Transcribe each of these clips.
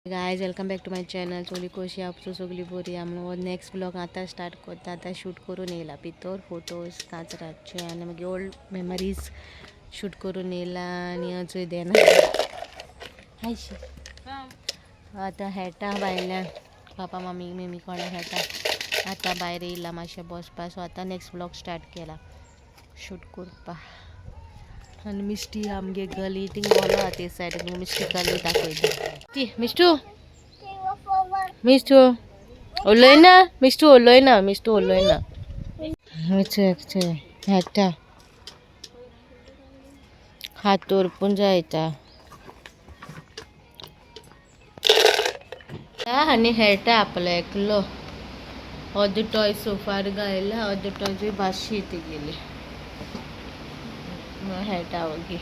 Guys, welcome back to my channel. सगळी कशी आपसो सगळी बरी. आमी नेक्स्ट ब्लॉग आतां स्टार्ट करता. आतां शूट करून येयला भितर फोटोज काजराचे आनी मागीर ओल्ड मेमरीज शूट करून येयला आनी अजूय देना आयशी. आतां खेळटा भायल्यान पापा मम्मी मिमी कोणा खेळटा. आतां भायर येयला मातशें बसपा. सो आतां नेक्स्ट ब्लॉग स्टार्ट केला शूट करपा. आनी मिस्टी आमगे गली थिंग वोलो आहा ते सायडीन. मिस्टी गली दाखयता ती. मिस्टू, मिस्टू उलय ना. मिस्टू उलय ना. मिस्टू उलय ना. अच्छा अच्छा, खेळटा हातोर पूण जायता आनी खेळटा आपलो एकलो. अर्दो टॉय सोफार घायला, अर्दो टॉय भाशी तेगेली खेळटा वगी.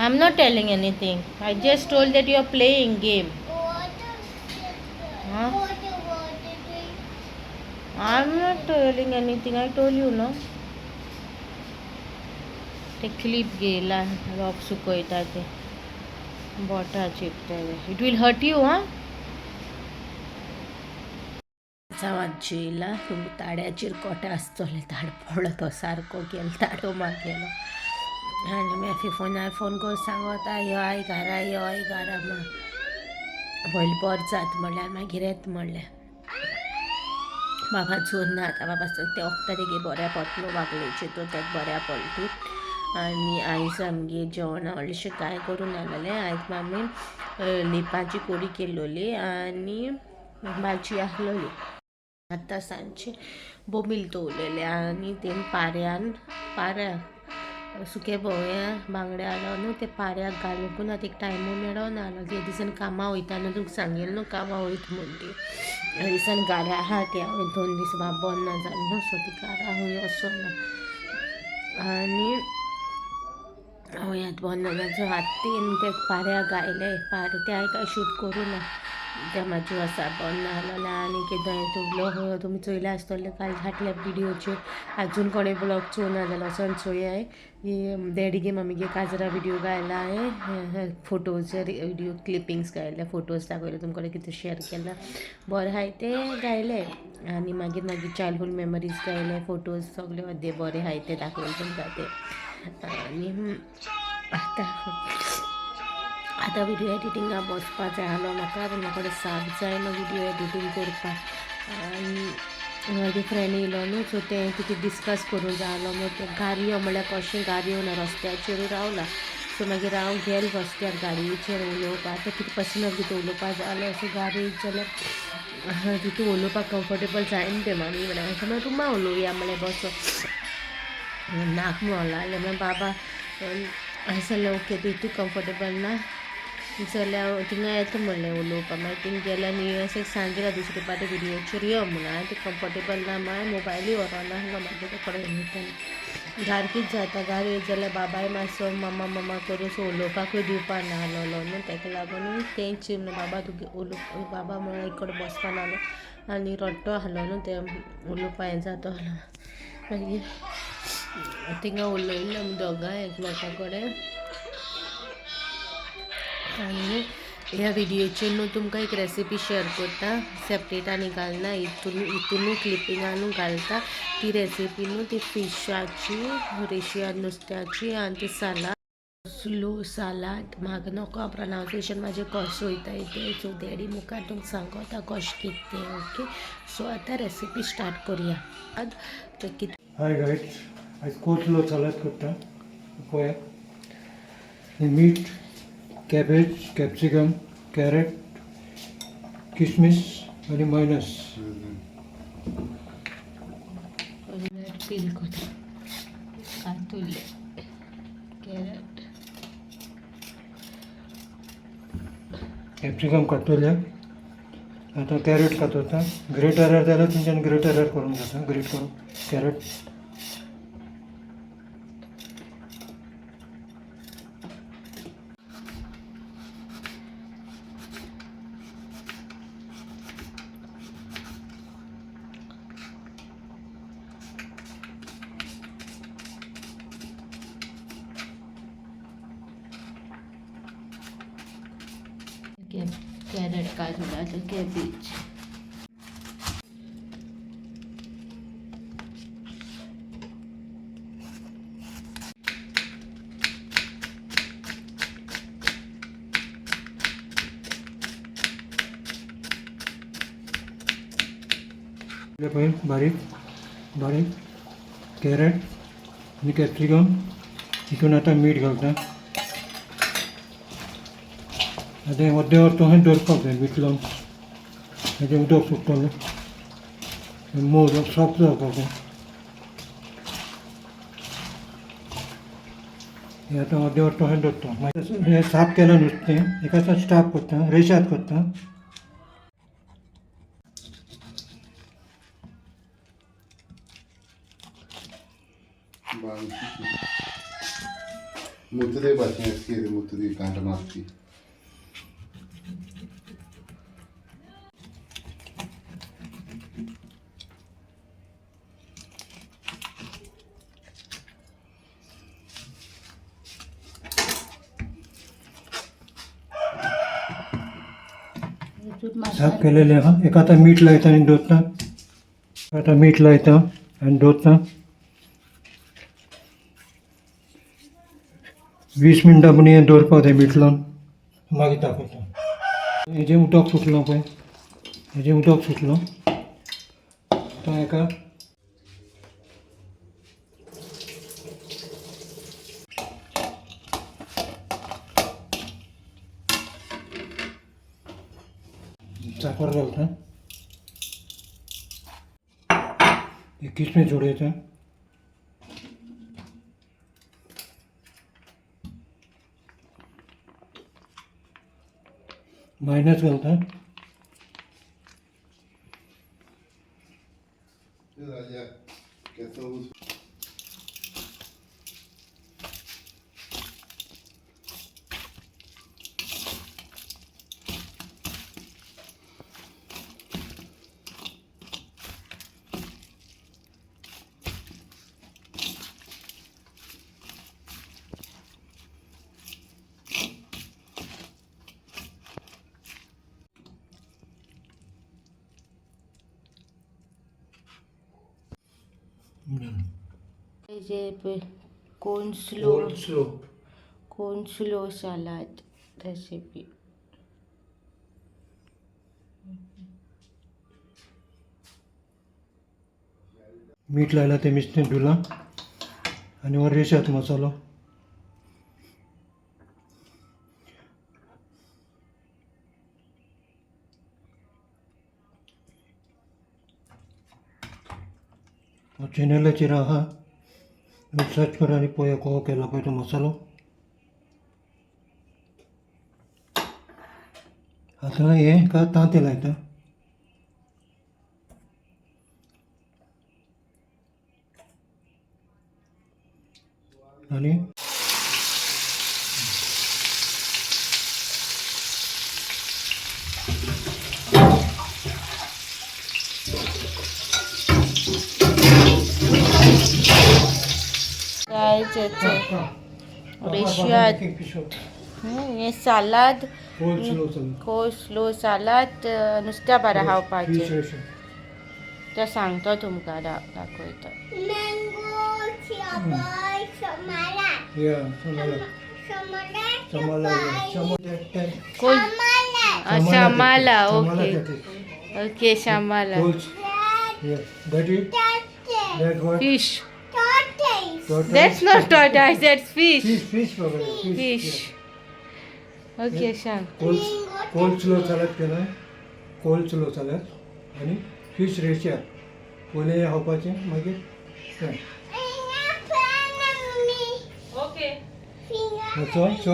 I'm not telling anything. I just told that you are playing game. Huh? I'm not telling anything. I told you, no? ते क्लिप गेला रॉक सुकयता ते बोटां चिपता. It will hurt you. हां, वाजयला. तुमकां ताड्याचेर कोटे आसतले. ताड पडलो तो सारको गेलो ताडो मागेलो. आनी मागीर फोनार फोन करून सांगता, यो आई घरा, यो आई घरा म्हण. पयलीं बरें जाता म्हणल्यार मागीर येता म्हणलें. बाबा जोर ना आतां. बाबा तें वखदां तेगे बऱ्या पडलो वागलेचेर तर तेका बऱ्या पडलें ती. आनी आयज आमगे जेवण व्हडलेशें कांय करूं नासलें. आयज मामीन लेपाची कोडी केल्लोली आनी भाजी आसलोली. आतां सांजचे बोमील दवरलेले आनी तें पाऱ्यान पाऱ्या सुके भोंवया बांगडे आलो न्हू ते पाऱ्याक घालूंक ना. तेका टायमू मेळो ना आसलो. ते दिसान कामां वयता न्हू, तुमकां सांगेल न्हू कामां वयता म्हूण. ती दिसान घरा आहा ती. हांवें 2 दीस बाब बरो ना जालें न्हू, सो ती घरा खंय वचना. आनी हांव आतां बरो ना जालें, सो आत्तेन ते पाऱ्याक घायले पारे. ते हांवें कांय शूट करूं ना. ते म्हाजी आसा बरो ना आसलोलें. आनी कितें तो ब्लॉग तुमी चोयले आसतले काल फाटल्या विडियोचेर. आजून कोणें ब्लॉग चोवना जाल्यार वचोन चोयाय. डॅडीगे मम्मीगे काजरा विडियो घायला हांवें, फोटोज विडियो क्लिपिंग्स घायले, फोटोज दाखयले तुमकां, कितें शेअर केला बरें आहाय तें घायलें. आनी मागीर मागीर चायल्डहूड मेमरीज घायले, फोटोज सगळे अर्दे बरे आहाय ते दाखयले तुमकां ते. आनी आतां आतां विडियो एडिटिंगा बसपा जाय आहलो म्हाका. पूण म्हाका साप जाय न्हू विडियो एडिटींग करपाक. आनी म्हागे फ्रेंड येयलो न्हू, सो तें कितें डिस्कस करूंक जाय आहलो. मागीर तें गाडयो म्हणल्यार कशें गाडयो ना रस्त्याचेरूय रावला. सो मागीर हांव गेल रस्त्यार गाडयेचेर उलोवपाक. आतां कितें पर्सनल कितें उलोवपा जाय जाल्यार सो गाडयेर जाल्यार तितू उलोवपाक कंफर्टेबल जायना तें. मागीर म्हणल्यार मागीर रुमा उलोवया म्हणलें बसो. नाक म्हणून लागलें. मागीर बाबा अशें जाल्यार ओके, तूं इतू कंफर्टेबल ना जाल्यार थिंगा येता म्हणलें उलोवपाक. मागीर थिंग गेलें आनी अशें सांगला दुसरे पाटी विडियोचेर यो म्हणून. हांवें तें कंफर्टेबल ना, मागीर मोबायलूय व्हरोना आसलो मागीर तेका कडेन. घार कितें जाता, घार येयत जाल्यार बाबाय मातसो मामा मामा करून सो उलोवपाकूय दिवपा ना आसलोलो न्हू. तेका लागून तेंच बाबा तुगे उलो बाबा म्हणून एक कडेन बसपा नासलो आनी रडटो आसलो न्हू, तें उलोवपा हें जाता आसलो. मागीर थिंगा उलयल्लें आमी दोगांय एकमेका कडेन. आनी ह्या विडियोचेर न्हू तुमकां एक रेसिपी शेअर करता सेपरेट आनी घालना, हितून हितूनू क्लिपिंगानू घालता ती रेसिपी न्हू. ती फिशाची रेशिया नुस्त्याची आनी ती सालाद, स्लो सालाद. म्हाका नको प्रोनावंसिएशन म्हाजें कशें वयताय तें. सो डॅडी मुखार तुमकां सांगता कशें कितें तें. ओके, सो आतां रेसिपी स्टार्ट करुया. तें कितें हाय गायज, आयज कोसलो सालाद करता पळया. मीठ, कॅबेज, कॅप्सिकम, कॅरेट, किसमीस आनी मायनस. पील करता कातुल्ले कॅरट. कॅप्सिकम कातुले, आतां कॅरेट कातरता. ग्रेटरार जाल्यार तुमच्यान ग्रेटरार करूंक जाता, ग्रेट करून कॅरेट. कॅरट काजूला आतां कॅबेज. पळय बारीक बारीक कॅरट आनी कॅप्सिकम. हितून आतां मीठ घालता. आतां हें अर्दें वर तशें दवरपाक जाय मीठ लावन. हेजें उदक सुट्टलें, मोव सॉफ्ट जावपाक जाय. हें आतां अर्दें वर तशें दवरता. मागीर हें साफ केलां नुस्तें, हेका आतां स्टाफ करता, रेशाद करता. मुतरे भाशेन मुतरी कांट मारती. साफ केलेलें आहा. हेका आतां मीठ लायता आनी दवरता. आतां मीठ लायता आनी दवरता. 20 मिनटां पूण हें दवरपाक जाय मीठ लावन. मागीर दाखयता. हेजें उदक सुटलो पळय, हेजें उदक सुटलो. आतां हेका साकर घालता, एक किसमीस उडयता. मायनस घालता. राजा केसो. जे कोन स्लो. स्लो. कोन स्लो सालाद रेसिपी. मीठ लायलां तें मिसतें धुलां आनी हो रेशाद मसालो. हो चॅनलाचेर आहा, सर्च करा आनी पळया कसो केला पळय तो मसालो. आतां हें हेका तांतें लायता. आनी रेशाद हें सालाद. कोल स्लो चालू. कोस्लो सालाद नुस्त्या बारा फीश खावपाचें. रेशाद. तें सांगता तुमकां, दाखयता. Mango, chabai, samala. या समाला. Samala, Samala Samala. Call Samala. Shamala. Okay okay, Shamala. Yeah, that is that what? Fish. Tortoise. Tortoise. That's not tortoise, that's fish. Fish, fish वगैरे fish. Fish. Okay, सांग. Cold slow सालाद केला, cold slow सालाद आनी fish रेशाद. पयलें खावपाचें, मागीर तें. Okay. So so.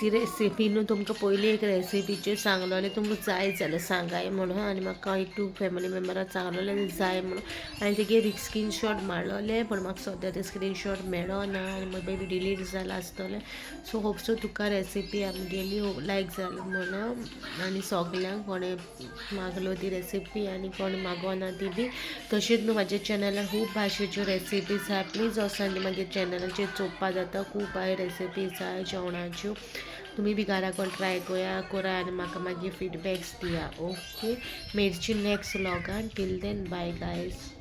ही recipe न्हू तुमकां पयलीं एक रेसिपीचेर सांगलोलें, तुमकां जाय जाल्यार सांगाय म्हणून. आनी म्हाका एक टू फॅमिली मेम्बराक सांगलोलें जाय म्हणून. आनी तेगे स्क्रीनशॉट मारलोलें, पूण म्हाका सद्या ते स्क्रीनशॉट मेळना आनी मे बी डिलीट जाला आसतलें. सो होप सो तुका रेसिपी आमगेली लायक जाली म्हणून. आनी सगल्यांक कोणें मागलो ती रेसिपी आनी कोण मागोना ती बी. तशेंच न्हू, म्हाज्या चॅनलार खूब भाशेच्यो रेसिपीज आहा. प्लीज वचोन मागीर चॅनलाचेर चोवपा जाता. खूब बऱ्यो रेसिपीज आहा जेवणाच्यो. तुमी बी घरा ट्राय कोया करा आनी म्हाका मागीर फिडबॅक्स दिया. ओके, मेळची next व्लॉगान. Till then, bye guys.